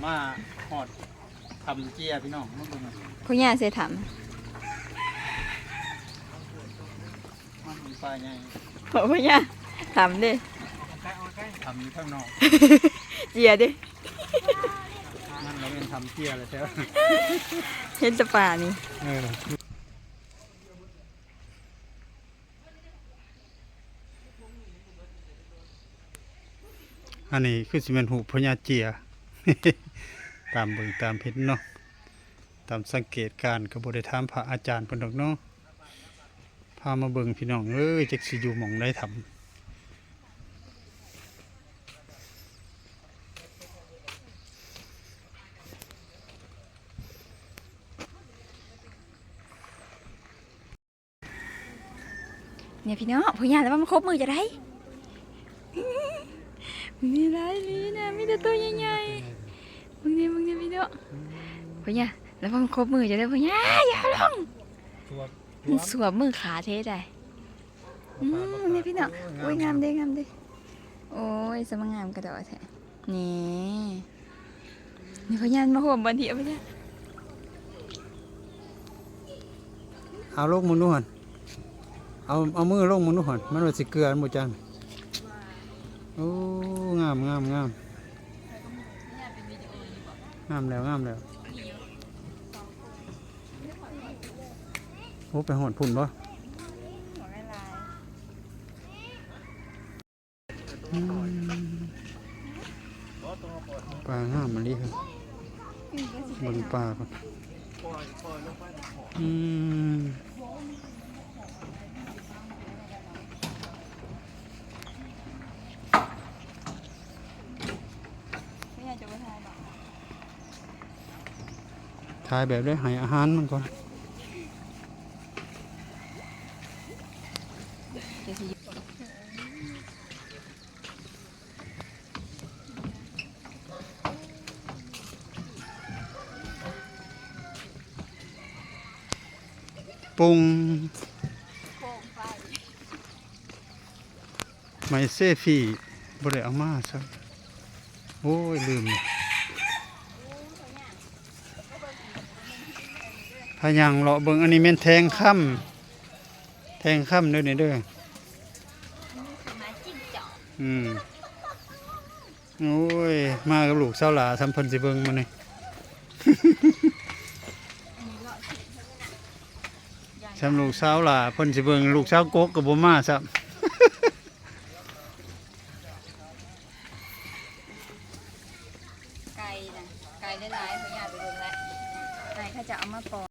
ມາຮອດຖ້ຳເຈຍພີ່ນ້ອງ ມາເບິ່ງ ພໍ່ຍ່າໃສ່ຖ້ຳ ມາເບິ່ງປ່າໃຫຍ່ ພໍ່ ພໍ່ຍ່າຖ້ຳເດ້ ຖ້ຳຢູ່ທາງນອກ ເຈຍເດ້ ມັນລະແມ່ນຖ້ຳເຈຍແຫຼະແທ້ ເຫັນແຕ່ປ່ານີ້ ເອີ. ອັນນີ້ຄືຊິແມ່ນຮູບພະຍາເຈຍ ຕາມເບິ່ງຕາມເຫັນເນາະ ຕາມສັງເກດການ ກໍບໍ່ໄດ້ຖາມພະອາຈານເພິ່ນດອກເນາະ ພາມາເບິ່ງພີ່ນ້ອງເອີຍ ຈັກຊິຢູ່ໝ່ອງໃດຖ້ຳ. ນີ້ພີ່ນ້ອງ ພະຍາລະວັງມັນຄົບມືຈະໄດ້ ມີຫຼາຍອີ່ຫຼີນະ ມີແຕ່ໂຕໃຫຍ່ໆ ເບິ່ງນີ້ ເບິ່ງນີ້ພີ່ນ້ອງ ພະຍາລະວັງມັນຄົບມືຈະໄດ້ ພະຍາຢ່າລົງ ສວບ ມັນສວບມືຂາເທໄດ໋ ອືມ ນີ້ພີ່ນ້ອງ ໂອ້ຍ ໂອ້ຍ ງາມເດ້ ງາມເດ້ ໂອ້ຍ ສະມາງາມກະດອກແທ້. ນີ້ ນີ້ພະຍາມາຮ່ວມບ່ອນທີ່ ເອົາພະຍາ ເອົາລົງເບິ່ງດູຫັ້ນ ເອົາ ເອົາມືລົງເບິ່ງດູຫັ້ນ ມັນວ່າຊິເກືອມັນບໍ່ຈັກ ໂອ້ ງາມ ງາມ ງາມ ງາມແລ້ວ ງາມແລ້ວ ໂອ້ ໄປຮອດພຸ້ນບໍ່? ອືມ ປາງາມອີ່ຫຼີ ເບິ່ງປາກ່ອນ ອືມ. ຖ່າຍແບບໃດ ໃຫ້ອາຫານມັນກ່ອນ ປຸງ ໄມ້ເຊຟີ ບໍ່ໄດ້ເອົາມາຊ້ຳ ໂອ້ຍ ລືມ ພາຍ່າງເລາະເບິ່ງ ອັນນີ້ແມ່ນແທງຄຳ ແທງຄຳເດີນີ້ເດີ ອືມ. ໂອ້ຍ ມາກັບລູກສາວຫຼ້າ ສ່ຳເພິ່ນຊິເບິ່ງມື້ນີ້ ສ່ຳລູກສາວຫຼ້າເພິ່ນຊິເບິ່ງ ລູກສາວກົກກໍບໍ່ມາຊ້ຳ ໄກ່ນະ ໄກ່ຫຼາຍໆ ເພິ່ນຢາກໄປເບິ່ງແລ້ວ ໃຫ້ເຂົາເຈົ້າເອົາມາປ່ອຍ.